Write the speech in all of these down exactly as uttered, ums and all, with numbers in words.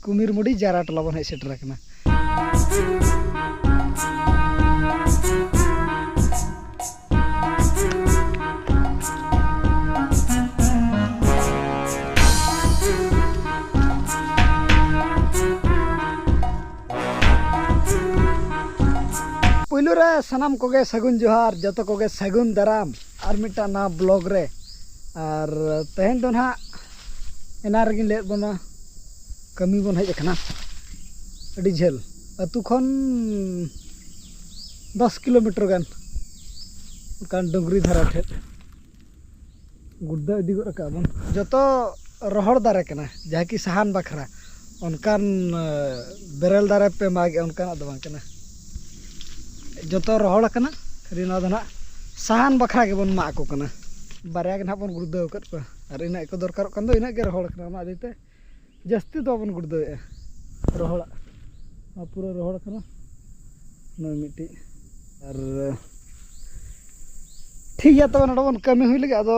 ᱠᱩᱢᱤᱨᱢᱩᱰᱤ ᱡᱟᱨᱟ ᱴᱚᱞᱟ ᱵᱚᱱ ᱦᱮᱡ ᱥᱮᱴᱮᱨ ᱟᱠᱟᱱᱟ᱾ ᱯᱩᱭᱞᱩ ᱨᱮ ᱥᱟᱱᱟᱢ ᱠᱚᱜᱮ ᱥᱟᱹᱜᱩᱱ ᱡᱚᱦᱟᱨ, ᱡᱚᱛᱚ ᱠᱚᱜᱮ ᱥᱟᱹᱜᱩᱱ ᱫᱟᱨᱟᱢ ᱟᱨ ᱢᱤᱫᱴᱟᱝ ᱱᱟᱣᱟ ᱵᱞᱚᱜ ᱨᱮ᱾ ᱟᱨ ᱛᱮᱦᱮᱧ ᱫᱚ ᱱᱟᱦᱟᱜ ᱮᱱᱟᱱ ᱨᱮᱜᱮᱧ ᱞᱟᱹᱭᱟᱫ ᱵᱚᱱᱟ, ᱠᱟᱹᱢᱤ ᱵᱚᱱ ᱦᱮᱡ ᱟᱠᱟᱱᱟ ᱟᱹᱰᱤ ᱡᱷᱟᱹᱞ ᱟᱹᱛᱩ ᱠᱷᱚᱱ ᱫᱚᱥ ᱠᱤᱞᱳᱢᱤᱴᱟᱨ ᱜᱟᱱ, ᱚᱱᱠᱟᱱ ᱰᱩᱝᱨᱤ ᱫᱷᱟᱨᱟ ᱴᱷᱮᱡ᱾ ᱜᱩᱲᱫᱟᱹ ᱤᱫᱤ ᱜᱚᱫ ᱟᱠᱟᱫ ᱵᱚᱱ᱾ ᱡᱚᱛᱚ ᱨᱚᱦᱚᱲ ᱫᱟᱨᱮ ᱠᱟᱱᱟ, ᱡᱟᱦᱟᱸ ᱠᱤ ᱥᱟᱦᱟᱱ ᱵᱟᱠᱷᱨᱟ᱾ ᱚᱱᱠᱟᱱ, ᱮ, ᱵᱮᱨᱮᱞ ᱫᱟᱨᱮ ᱯᱮ ᱢᱟᱜᱮᱜᱼᱟ, ᱚᱱᱠᱟᱱᱟᱜ ᱫᱚ ᱵᱟᱝ ᱠᱟᱱᱟ᱾ ᱡᱚᱛᱚ ᱨᱚᱦᱚᱲ ᱟᱠᱟᱱᱟ, ᱠᱷᱟᱹᱞᱤ ᱱᱚᱣᱟ ᱫᱚ ᱱᱟᱦᱟᱜ ᱥᱟᱦᱟᱱ ᱵᱟᱠᱷᱨᱟ ᱜᱮᱵᱚᱱ ᱢᱟᱜ ᱟᱠᱚ ᱠᱟᱱᱟ᱾ ᱵᱟᱨᱭᱟ ᱜᱮ ᱱᱟᱦᱟᱜ ᱵᱚᱱ ᱜᱩᱲᱫᱟᱹᱣ ᱟᱠᱟᱫ ᱠᱚᱣᱟ, ᱟᱨ ᱤᱱᱟᱹᱜ ᱠᱚ ᱫᱚᱨᱠᱟᱨᱚᱜ ᱠᱟᱱ ᱫᱚ ᱤᱱᱟᱹᱜ ᱜᱮ ᱨᱚᱦᱚᱲ ᱟᱠᱟᱱᱟ, ᱚᱱᱟ ᱤᱫᱤ ᱛᱮ ᱡᱟᱹᱥᱛᱤ ᱫᱚ ᱵᱟᱵᱚᱱ ᱜᱩᱲᱫᱟᱹᱣᱮᱫᱼᱟ᱾ ᱨᱚᱦᱚᱲᱟᱜ, ᱱᱚᱣᱟ ᱯᱩᱨᱟᱹ ᱨᱚᱦᱚᱲ ᱠᱟᱱᱟ᱾ ᱱᱚᱜᱼᱚᱭ ᱢᱤᱫᱴᱤᱡ᱾ ᱟᱨ ᱴᱷᱤᱠ ᱜᱮᱭᱟ, ᱛᱚᱵᱮ ᱱᱚᱰᱮ ᱵᱚᱱ ᱠᱟᱹᱢᱤ ᱦᱩᱭ ᱞᱮᱜᱮ᱾ ᱟᱫᱚ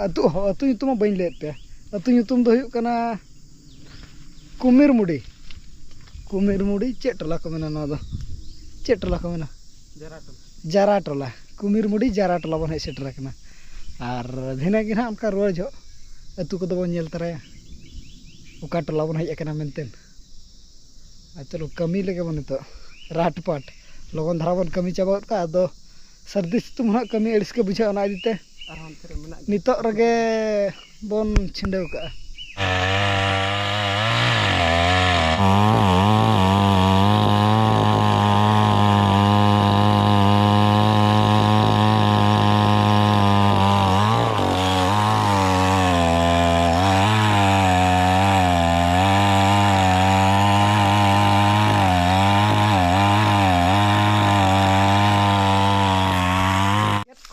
ᱟᱹᱛᱩ, ᱟᱹᱛᱩ ᱧᱩᱛᱩᱢ ᱢᱟ ᱵᱟᱹᱧ ᱞᱟᱹᱭᱮᱫ ᱯᱮᱭᱟ᱾ ᱟᱹᱛᱩ ᱧᱩᱛᱩᱢ ᱫᱚ ᱦᱩᱭᱩᱜ ᱠᱟᱱᱟ ᱠᱩᱢᱤᱨᱢᱩᱰᱤ᱾ ᱠᱩᱢᱤᱨᱢᱩᱰᱤ ᱪᱮᱫ ᱴᱚᱞᱟ ᱠᱚ ᱢᱮᱱᱟ ᱱᱚᱣᱟ ᱫᱚ? ᱪᱮᱫ ᱴᱚᱞᱟ ᱠᱚ ᱢᱮᱱᱟ? ᱡᱟᱨᱟ ᱴᱚᱞᱟ᱾ ᱡᱟᱨᱟ ᱴᱚᱞᱟ, ᱠᱩᱢᱤᱨᱢᱩᱰᱤ ᱡᱟᱨᱟ ᱴᱚᱞᱟ ᱵᱚᱱ ᱦᱮᱡ ᱥᱮᱴᱮᱨ ᱟᱠᱟᱱᱟ᱾ ᱟᱨ ᱫᱷᱤᱱᱟᱹᱝ ᱜᱮ ᱱᱟᱦᱟᱜ ᱚᱱᱠᱟ ᱨᱩᱣᱟᱹᱲ ᱡᱚᱦᱚᱜ ᱟᱹᱛᱩ ᱠᱚᱫᱚ ᱵᱚᱱ ᱧᱮᱞ ᱛᱚᱨᱟᱭᱟ, ᱚᱠᱟ ᱴᱚᱞᱟ ᱵᱚᱱ ᱦᱮᱡ ᱟᱠᱟᱱᱟ ᱢᱮᱱᱛᱮ᱾ ᱟᱨ ᱪᱚᱞᱚ, ᱠᱟᱹᱢᱤ ᱞᱮᱜᱮ ᱵᱚᱱ ᱱᱤᱛᱚᱜ, ᱨᱟᱴᱯᱟᱴ᱾ ᱞᱚᱜᱚᱱ ᱫᱷᱟᱨᱟ ᱵᱚᱱ ᱠᱟᱹᱢᱤ ᱪᱟᱵᱟ ᱜᱚᱫ ᱠᱟᱜᱼᱟ᱾ ᱟᱫᱚ ᱥᱟᱹᱨᱫᱤ ᱥᱤᱛᱩᱝ ᱦᱟᱸᱜ ᱠᱟᱹᱢᱤ ᱟᱹᱲᱤᱥ ᱜᱮ ᱵᱩᱡᱷᱟᱹᱜᱼᱟ, ᱚᱱᱟ ᱤᱫᱤ ᱛᱮ ᱟᱨᱦᱚᱸ ᱚᱱᱛᱮ ᱨᱮ ᱢᱮᱱᱟᱜ ᱜᱮᱭᱟ᱾ ᱱᱤᱛᱚᱜ ᱨᱮᱜᱮ ᱵᱚᱱ ᱪᱷᱤᱸᱰᱟᱹᱣ ᱠᱟᱜᱼᱟ᱾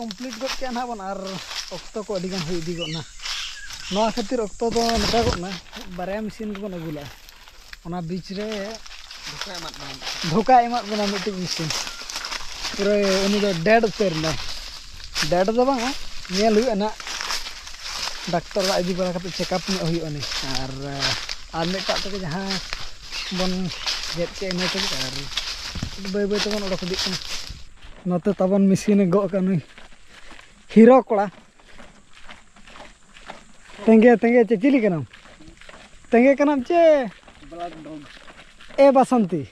ᱠᱚᱢᱯᱞᱤᱴ ᱜᱚᱫ ᱠᱮᱜᱼᱟ ᱱᱟᱦᱟᱜ ᱵᱚᱱ, ᱟᱨ ᱚᱠᱛᱚ ᱠᱚ ᱟᱹᱰᱤ ᱜᱟᱱ ᱦᱩᱭ ᱤᱫᱤ ᱜᱚᱫ ᱱᱟ᱾ ᱱᱚᱣᱟ ᱠᱷᱟᱹᱛᱤᱨ ᱚᱠᱛᱚ ᱫᱚ ᱱᱚᱝᱠᱟ ᱜᱚᱫ ᱱᱟ, ᱵᱟᱨᱭᱟ ᱢᱮᱥᱤᱱ ᱜᱮᱵᱚᱱ ᱟᱹᱜᱩ ᱞᱮᱜᱼᱟ᱾ ᱚᱱᱟ ᱵᱤᱪ ᱨᱮ ᱫᱷᱳᱠᱟ ᱮᱢᱟᱫ ᱵᱚᱱᱟ᱾ ᱫᱷᱳᱠᱟ ᱮᱢᱟᱫ ᱵᱚᱱᱟ ᱢᱤᱫᱴᱤᱡ ᱢᱮᱥᱤᱱ᱾ ᱯᱩᱨᱟᱹ ᱩᱱᱤ ᱫᱚ ᱰᱮᱰ ᱩᱛᱟᱹᱨ ᱮᱱᱟᱭ᱾ ᱰᱮᱰ ᱫᱚ ᱵᱟᱝᱟ, ᱧᱮᱞ ᱦᱩᱭᱩᱜᱼᱟ ᱱᱟᱦᱟᱜ, ᱰᱟᱠᱛᱚᱨ ᱚᱲᱟᱜ ᱤᱫᱤ ᱵᱟᱲᱟ ᱠᱟᱛᱮ ᱪᱮᱠᱟᱯ ᱧᱚᱜ ᱦᱩᱭᱩᱜᱼᱟ ᱩᱱᱤ᱾ ᱟᱨ ᱟᱨ ᱢᱤᱫᱴᱟᱜ ᱛᱮᱜᱮ ᱡᱟᱦᱟᱸ ᱵᱚᱱ ᱜᱮᱫ ᱠᱮᱫ, ᱤᱱᱟᱹ ᱛᱮᱜᱮ᱾ ᱟᱨ ᱵᱟᱹᱭ ᱵᱟᱹᱭ ᱛᱮᱵᱚᱱ ᱚᱰᱚᱠ ᱤᱫᱤᱜ ᱠᱟᱱᱟ᱾ ᱱᱚᱛᱮ ᱛᱟᱵᱚᱱ ᱢᱮᱥᱤᱱᱮ ᱜᱚᱜ ᱟᱠᱟᱫ ᱱᱩᱭ ᱦᱤᱨᱳ ᱠᱚᱲᱟ᱾ ᱛᱮᱸᱜᱮ ᱛᱮᱸᱜᱮ ᱪᱮ ᱪᱤᱞᱤ ᱠᱟᱱᱟᱢ? ᱛᱮᱸᱜᱮ ᱠᱟᱱᱟᱢ ᱪᱮ? ᱮ ᱵᱟᱥᱚᱱᱛᱤ᱾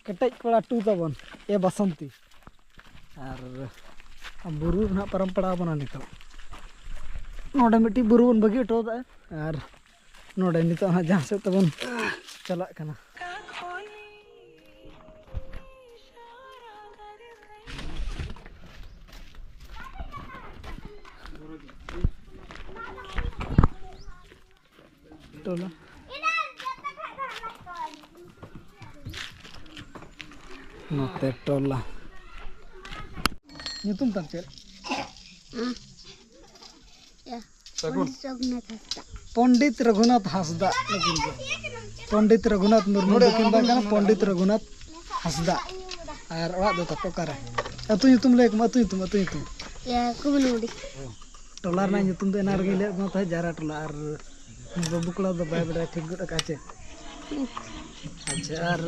ᱠᱮᱴᱮᱡ ᱠᱚᱲᱟ ᱴᱩ ᱛᱟᱵᱚᱱ, ᱮ ᱵᱟᱥᱚᱱᱛᱤ᱾ ᱟᱨ ᱵᱩᱨᱩ ᱱᱟᱦᱟᱜ ᱯᱟᱨᱚᱢ ᱯᱟᱲᱟᱣ ᱵᱚᱱᱟ ᱱᱤᱛᱚᱜ᱾ ᱱᱚᱰᱮ ᱢᱤᱫᱴᱤᱡ ᱵᱩᱨᱩ ᱵᱚᱱ ᱵᱟᱹᱜᱤ ᱦᱚᱴᱚ ᱠᱟᱜᱼᱟ᱾ ᱟᱨ ᱱᱚᱰᱮ ᱱᱤᱛᱚᱜ ᱦᱟᱸᱜ ᱡᱟᱦᱟᱸ ᱥᱮᱫ ᱛᱮᱵᱚᱱ ᱪᱟᱞᱟᱜ ᱠᱟᱱᱟ᱾ ᱴᱚᱞᱟ᱾ ᱱᱚᱛᱮ ᱴᱚᱞᱟ᱾ ᱧᱩᱛᱩᱢ ᱛᱟᱢ ᱪᱮᱫ? ᱦᱮᱸ᱾ ᱭᱟ᱾ ᱥᱟᱹᱜᱩᱱ᱾ ᱯᱚᱱᱰᱤᱛ ᱨᱚᱜᱷᱩᱱᱟᱛᱷ ᱦᱟᱸᱥᱫᱟ᱾ ᱯᱚᱱᱰᱤᱛ ᱨᱚᱜᱷᱩᱱᱟᱛᱷ ᱦᱟᱸᱥᱫᱟ ᱱᱩᱠᱤᱱ ᱫᱚ᱾ ᱯᱚᱱᱰᱤᱛ ᱨᱚᱜᱷᱩᱱᱟᱛᱷ ᱢᱩᱨᱢᱩ ᱫᱚᱠᱤᱱ ᱵᱟᱝ ᱠᱟᱱᱟ, ᱯᱚᱱᱰᱤᱛ ᱨᱚᱜᱷᱩᱱᱟᱛᱷ ᱦᱟᱸᱥᱫᱟ᱾ ᱟᱨ ᱚᱲᱟᱜ ᱫᱚ ᱛᱟᱯᱮ ᱚᱠᱟᱨᱮ? ᱟᱹᱛᱩ ᱧᱩᱛᱩᱢ ᱞᱟᱹᱭ ᱠᱚᱢ, ᱟᱹᱛᱩ ᱧᱩᱛᱩᱢ, ᱟᱹᱛᱩ ᱧᱩᱛᱩᱢ᱾ ᱭᱟ, ᱠᱩᱢᱱᱩᱰᱤ᱾ ᱴᱚᱞᱟ ᱨᱮᱱᱟᱜ ᱧᱩᱛᱩᱢ ᱫᱚ ᱮᱱᱟᱝ ᱨᱮᱜᱮᱧ ᱞᱟᱹᱭᱟᱫ ᱵᱚᱱᱟ ᱛᱟᱦᱮᱸᱫ, ᱡᱟᱭᱨᱟ ᱴᱚᱞᱟ, ᱟᱨ ᱵᱟᱹᱵᱩ ᱠᱚᱲᱟ ᱫᱚ ᱵᱟᱭ ᱵᱟᱰᱟᱭᱟ ᱴᱷᱤᱠ ᱜᱚᱫ ᱟᱠᱟᱫ ᱪᱮ? ᱟᱪᱪᱷᱟ, ᱟᱨ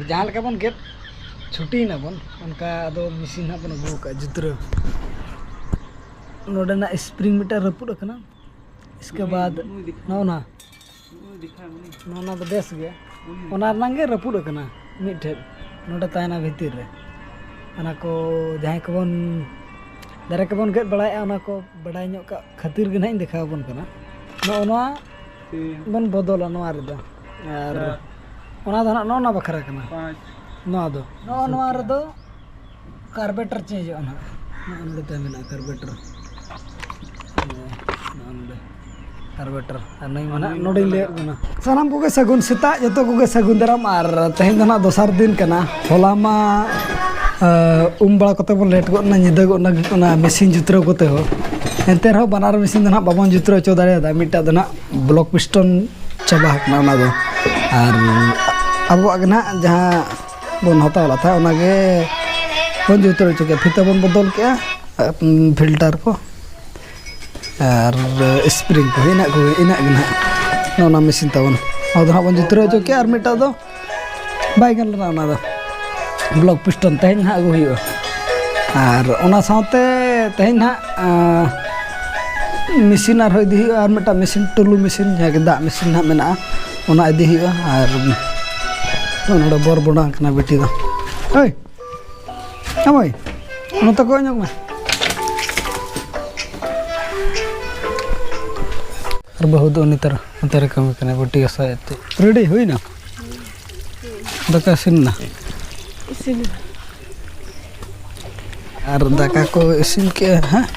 ᱡᱟᱦᱟᱸ ᱞᱮᱠᱟ ᱵᱚᱱ ᱜᱮᱫ ᱪᱷᱩᱴᱤᱭᱮᱱᱟ ᱵᱚᱱ, ᱚᱱᱠᱟ ᱟᱫᱚ ᱢᱮᱥᱤᱱ ᱦᱟᱸᱜ ᱵᱚᱱ ᱟᱹᱜᱩ ᱟᱠᱟᱫᱼᱟ ᱡᱩᱛᱨᱟᱹ᱾ ᱱᱚᱰᱮᱱᱟᱜ spring ᱢᱤᱫᱴᱟᱝ ᱨᱟᱹᱯᱩᱫ ᱟᱠᱟᱱᱟ, ᱤᱥᱠᱮ ᱵᱟᱫ ᱱᱚᱜᱼᱚ ᱱᱟ, ᱱᱚᱜᱼᱚ ᱱᱟ ᱫᱚ ᱵᱮᱥ ᱜᱮᱭᱟ᱾ ᱚᱱᱟ ᱨᱮᱱᱟᱜ ᱜᱮ ᱨᱟᱹᱯᱩᱫ ᱟᱠᱟᱱᱟ ᱢᱤᱫᱴᱷᱮᱱ, ᱱᱚᱰᱮ ᱛᱟᱦᱮᱱᱟ ᱵᱷᱤᱛᱤᱨ ᱨᱮ᱾ ᱚᱱᱟ ᱠᱚ ᱡᱟᱦᱟᱸᱭ ᱠᱚᱵᱚᱱ ᱫᱟᱨᱮ ᱠᱚᱵᱚᱱ ᱜᱮᱫ ᱵᱟᱲᱟᱭᱮᱫᱼᱟ, ᱚᱱᱟ ᱠᱚ ᱵᱟᱰᱟᱭ ᱧᱚᱜ ᱠᱟᱜ ᱠᱷᱟᱹᱛᱤᱨ ᱜᱮ ᱱᱟᱦᱟᱜ ᱤᱧ ᱫᱮᱠᱷᱟᱣ ᱟᱵᱚᱱ ᱠᱟᱱᱟ᱾ ᱱᱚᱜᱼᱚ ᱱᱚᱣᱟ ᱵᱚᱱ ᱵᱚᱫᱚᱞᱟ ᱱᱚᱣᱟ ᱨᱮᱫᱚ, ᱟᱨ ᱚᱱᱟ ᱫᱚ ᱱᱟᱦᱟᱜ ᱱᱚᱜᱼᱚ ᱱᱚᱣᱟ ᱵᱟᱠᱷᱨᱟ ᱠᱟᱱᱟ᱾ ᱱᱚᱣᱟ ᱫᱚ, ᱱᱚᱜᱼᱚ ᱱᱚᱣᱟ ᱨᱮᱫᱚ ᱠᱟᱨᱵᱮᱴᱟᱨ ᱪᱮᱧᱡᱚᱜᱼᱟ ᱱᱟᱦᱟᱜ᱾ ᱱᱚᱜᱼᱚ ᱱᱚᱰᱮ ᱛᱟᱭ ᱢᱮᱱᱟᱜᱼᱟ ᱠᱟᱨᱵᱮᱴᱟᱨ᱾ ᱱᱚᱜᱼᱚ ᱱᱚᱰᱮ ᱠᱟᱨᱵᱮᱴᱟᱨ᱾ ᱟᱨ ᱱᱩᱭ ᱢᱟ ᱱᱟᱦᱟᱜ ᱱᱚᱰᱮᱧ ᱞᱟᱹᱭᱟᱫ ᱵᱚᱱᱟ᱾ ᱥᱟᱱᱟᱢ ᱠᱚᱜᱮ ᱥᱟᱹᱜᱩᱱ ᱥᱮᱛᱟᱜ, ᱡᱚᱛᱚ ᱠᱚᱜᱮ ᱥᱟᱹᱜᱩᱱ ᱫᱟᱨᱟᱢ᱾ ᱟᱨ ᱛᱮᱦᱮᱧ ᱫᱚ ᱱᱟᱦᱟᱜ ᱫᱚᱥᱟᱨ ᱫᱤᱱ ᱠᱟᱱᱟ᱾ ᱦᱚᱞᱟ ᱢᱟ, ᱟᱸ, ᱩᱢ ᱵᱟᱲᱟ ᱠᱚᱛᱮ ᱵᱚᱱ ᱞᱮᱴ ᱜᱚᱫ ᱮᱱᱟ, ᱧᱤᱫᱟᱹ ᱜᱚᱫ ᱮᱱᱟ ᱚᱱᱟ ᱢᱮᱥᱤᱱ ᱡᱩᱛᱨᱟᱹᱣ ᱠᱚᱛᱮ ᱦᱚᱸ᱾ ᱮᱱᱛᱮ ᱨᱮᱦᱚᱸ ᱵᱟᱱᱟᱨ ᱢᱮᱥᱤᱱ ᱫᱚ ᱱᱟᱦᱟᱜ ᱵᱟᱵᱚᱱ ᱡᱩᱛᱨᱟᱹᱣ ᱦᱚᱪᱚ ᱫᱟᱲᱮᱭᱟᱫᱟ᱾ ᱢᱤᱫᱴᱟᱜ ᱫᱚ ᱱᱟᱦᱟᱜ ᱵᱞᱚᱠ ᱯᱤᱥᱴᱚᱱ ᱪᱟᱵᱟ ᱟᱠᱟᱱᱟ ᱚᱱᱟ ᱫᱚ᱾ ᱟᱨ ᱟᱵᱚᱣᱟᱜ ᱜᱮ ᱱᱟᱦᱟᱜ ᱡᱟᱦᱟᱸ ᱵᱚᱱ ᱦᱟᱛᱟᱣ ᱞᱮᱫ ᱛᱟᱦᱮᱸᱫ, ᱚᱱᱟᱜᱮ ᱵᱚᱱ ᱡᱩᱛᱨᱟᱹᱣ ᱦᱚᱪᱚ ᱠᱮᱫᱟ᱾ ᱯᱷᱤᱛᱟᱹ ᱵᱚᱱ ᱵᱚᱫᱚᱞ ᱠᱮᱫᱼᱟ, ᱯᱷᱤᱞᱴᱟᱨ ᱠᱚ ᱟᱨ ᱥᱯᱨᱤᱝ ᱠᱚ, ᱤᱱᱟᱹᱜ ᱠᱚᱜᱮ, ᱤᱱᱟᱹᱜ ᱜᱮ ᱱᱟᱦᱟᱜ᱾ ᱱᱚᱜᱼᱚ ᱱᱚᱣᱟ ᱢᱮᱥᱤᱱ ᱛᱟᱵᱚᱱ, ᱱᱚᱣᱟ ᱫᱚ ᱱᱟᱦᱟᱜ ᱵᱚᱱ ᱡᱩᱛᱨᱟᱹᱣ ᱦᱚᱪᱚ ᱠᱮᱫᱼᱟ᱾ ᱟᱨ ᱢᱤᱫᱴᱟᱝ ᱫᱚ ᱵᱟᱭ ᱜᱟᱱ ᱞᱮᱱᱟ, ᱚᱱᱟ ᱫᱚ ᱵᱞᱚᱠ ᱯᱤᱥᱴᱚᱱ ᱛᱮᱦᱮᱧ ᱱᱟᱦᱟᱜ ᱟᱹᱜᱩ ᱦᱩᱭᱩᱜᱼᱟ᱾ ᱟᱨ ᱚᱱᱟ ᱥᱟᱶᱛᱮ ᱛᱮᱦᱮᱧ ᱱᱟᱦᱟᱜ, ᱟᱸ, ᱢᱮᱥᱤᱱ ᱟᱨᱦᱚᱸ ᱤᱫᱤ ᱦᱩᱭᱩᱜᱼᱟ, ᱟᱨ ᱢᱤᱫᱴᱟᱝ ᱢᱮᱥᱤᱱ, ᱴᱩᱞᱩ ᱢᱮᱥᱤᱱ, ᱡᱟᱦᱟᱸ ᱜᱮ ᱫᱟᱜ ᱢᱮᱥᱤᱱ ᱱᱟᱦᱟᱜ ᱢᱮᱱᱟᱜᱼᱟ, ᱚᱱᱟ ᱤᱫᱤ ᱦᱩᱭᱩᱜᱼᱟ᱾ ᱟᱨ ᱱᱚᱰᱮ ᱵᱚᱨ ᱵᱚᱰᱟᱝ ᱠᱟᱱᱟ ᱵᱤᱴᱤ ᱫᱚ᱾ ᱦᱳᱭ, ᱦᱮᱸ ᱢᱟᱹᱭ, ᱱᱚᱛᱮ ᱠᱚᱭᱚᱜ ᱧᱚᱜ ᱢᱮ᱾ ᱟᱨ ᱵᱟᱹᱦᱩ ᱫᱚ ᱩᱱᱤ ᱛᱟᱨᱟ ᱱᱚᱛᱮ ᱨᱮ ᱠᱟᱹᱢᱤ ᱠᱟᱱᱟᱭ, ᱵᱟᱹᱴᱤ ᱜᱟᱥᱟᱣᱮᱫ ᱛᱮ᱾ ᱨᱮᱰᱤ ᱦᱩᱭᱱᱟ? ᱫᱟᱠᱟ ᱤᱥᱤᱱ ᱮᱱᱟ? ᱤᱥᱤᱱ ᱮᱱᱟ᱾ ᱟᱨ ᱫᱟᱠᱟ ᱠᱚ ᱤᱥᱤᱱ ᱠᱮᱜᱼᱟ ᱦᱟᱸᱜ᱾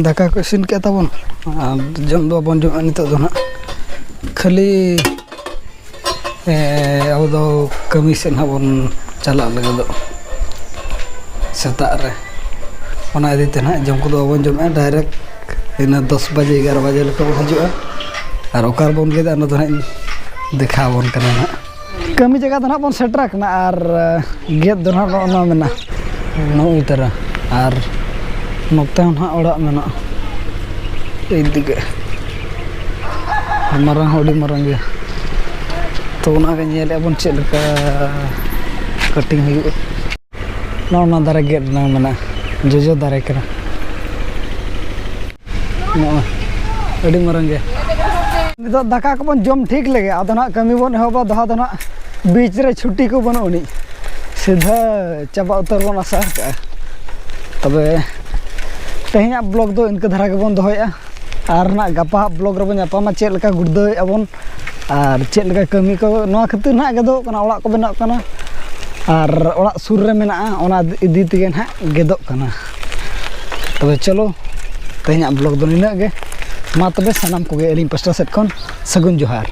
ᱫᱟᱠᱟ ᱠᱚ ᱤᱥᱤᱱ ᱠᱮᱜᱼᱟ ᱛᱟᱵᱚᱱ᱾ ᱟᱨ ᱡᱚᱢ ᱫᱚ ᱵᱟᱵᱚᱱ ᱡᱚᱢᱟ ᱱᱤᱛᱚᱜ ᱫᱚ ᱦᱟᱸᱜ᱾ ᱠᱷᱟᱹᱞᱤ, ᱮ, ᱟᱵᱚ ᱫᱚ ᱠᱟᱹᱢᱤ ᱥᱮᱫ ᱦᱟᱸᱜ ᱵᱚᱱ ᱪᱟᱞᱟᱜ ᱞᱟᱹᱜᱤᱫᱚᱜ ᱥᱮᱛᱟᱜ ᱨᱮ᱾ ᱚᱱᱟ ᱤᱫᱤ ᱛᱮ ᱦᱟᱸᱜ ᱡᱚᱢ ᱠᱚᱫᱚ ᱵᱟᱵᱚᱱ ᱡᱚᱢᱮᱜᱼᱟ, ᱰᱟᱭᱨᱮᱠᱴ ᱤᱱᱟᱹ ᱫᱚᱥ ᱵᱟᱡᱮ, ᱮᱜᱟᱨᱚ ᱵᱟᱡᱮ ᱞᱮᱠᱟ ᱵᱚᱱ ᱦᱤᱡᱩᱜᱼᱟ᱾ ᱟᱨ ᱚᱠᱟ ᱨᱮᱵᱚᱱ ᱜᱮᱫᱟ, ᱚᱱᱟ ᱫᱚ ᱦᱟᱸᱜ ᱤᱧ ᱫᱮᱠᱷᱟᱣ ᱟᱵᱚᱱ ᱠᱟᱱᱟ ᱦᱟᱸᱜ᱾ ᱠᱟᱹᱢᱤ ᱡᱟᱭᱜᱟ ᱫᱚ ᱱᱟᱦᱟᱜ ᱵᱚᱱ ᱥᱮᱴᱮᱨ ᱟᱠᱟᱱᱟ ᱟᱨ, ᱮ, ᱜᱮᱫ ᱫᱚ ᱱᱟᱦᱟᱜ ᱱᱚᱜᱼᱚ ᱱᱚᱣᱟ ᱢᱮᱱᱟᱜᱼᱟ, ᱱᱚᱜᱼᱚᱭ ᱛᱟᱨᱟ᱾ ᱟᱨ ᱱᱚᱛᱮ ᱦᱚᱸ ᱱᱟᱦᱟᱜ ᱚᱲᱟᱜ ᱢᱮᱱᱟᱜᱼᱟ, ᱮᱭ ᱫᱤᱠᱮ᱾ ᱢᱟᱨᱟᱝ ᱦᱚᱸ ᱟᱹᱰᱤ ᱢᱟᱨᱟᱝ ᱜᱮᱭᱟ᱾ ᱛᱚ, ᱚᱱᱟᱜᱮ ᱧᱮᱞᱮᱫᱼᱟ ᱵᱚᱱ ᱪᱮᱫ ᱞᱮᱠᱟ ᱠᱟᱴᱤᱝ ᱦᱩᱭᱩᱜᱼᱟ᱾ ᱱᱚᱜᱼᱚ ᱱᱚᱣᱟ ᱫᱟᱨᱮ ᱜᱮᱫ ᱨᱮᱱᱟᱜ ᱢᱮᱱᱟᱜᱼᱟ, ᱡᱚᱡᱚ ᱫᱟᱨᱮ ᱠᱟᱱᱟ᱾ ᱱᱚᱜᱼᱚᱭ ᱟᱹᱰᱤ ᱢᱟᱨᱟᱝ ᱜᱮ᱾ ᱱᱤᱛᱚᱜ ᱫᱟᱠᱟ ᱠᱚᱵᱚᱱ ᱡᱚᱢ ᱴᱷᱤᱠ ᱞᱮᱜᱮ, ᱟᱫᱚ ᱱᱟᱦᱟᱜ ᱠᱟᱹᱢᱤ ᱵᱚᱱ ᱮᱦᱚᱵᱟ᱾ ᱫᱚᱦᱟ ᱫᱚ ᱱᱟᱦᱟᱜ ᱵᱤᱪ ᱨᱮ ᱪᱷᱩᱴᱤ ᱠᱚ ᱵᱟᱹᱱᱩᱜ ᱟᱹᱱᱤᱡ, ᱥᱤᱫᱷᱟᱹ ᱪᱟᱵᱟ ᱩᱛᱟᱹᱨ ᱵᱚᱱ ᱟᱥᱟ ᱟᱠᱟᱫᱼᱟ᱾ ᱛᱚᱵᱮ ᱛᱮᱦᱮᱧᱟᱜ ᱵᱞᱚᱜ ᱫᱚ ᱤᱱᱠᱟᱹ ᱫᱷᱟᱨᱟ ᱜᱮᱵᱚᱱ ᱫᱚᱦᱚᱭᱮᱫᱼᱟ, ᱟᱨ ᱱᱟᱦᱟᱜ ᱜᱟᱯᱟ ᱦᱟᱜ ᱵᱞᱚᱜ ᱨᱮᱵᱚᱱ ᱧᱟᱯᱟᱢᱟ, ᱪᱮᱫ ᱞᱮᱠᱟ ᱜᱩᱲᱫᱟᱹᱣᱮᱫᱼᱟ ᱵᱚᱱ ᱟᱨ ᱪᱮᱫ ᱞᱮᱠᱟ ᱠᱟᱹᱢᱤ ᱠᱚ᱾ ᱱᱚᱣᱟ ᱠᱷᱟᱹᱛᱤᱨ ᱱᱟᱦᱟᱜ ᱜᱮᱫᱚᱜ ᱠᱟᱱᱟ, ᱚᱲᱟᱜ ᱠᱚ ᱵᱮᱱᱟᱜ ᱠᱟᱱᱟ ᱟᱨ ᱚᱲᱟᱜ ᱥᱩᱨ ᱨᱮ ᱢᱮᱱᱟᱜᱼᱟ, ᱚᱱᱟ ᱤᱫᱤ ᱛᱮᱜᱮ ᱱᱟᱦᱟᱜ ᱜᱮᱫᱚᱜ ᱠᱟᱱᱟ᱾ ᱛᱚᱵᱮ ᱪᱚᱞᱚ, ᱛᱮᱦᱮᱧᱟᱜ ᱵᱞᱚᱜ ᱫᱚ ᱱᱤᱱᱟᱹᱜ ᱜᱮ᱾ ᱢᱟ ᱛᱚᱵᱮ ᱥᱟᱱᱟᱢ ᱠᱚᱜᱮ ᱟᱹᱞᱤᱧ ᱯᱟᱥᱴᱟ ᱥᱮᱫ ᱠᱷᱚᱱ ᱥᱟᱹᱜᱩᱱ ᱡᱚᱦᱟᱨ᱾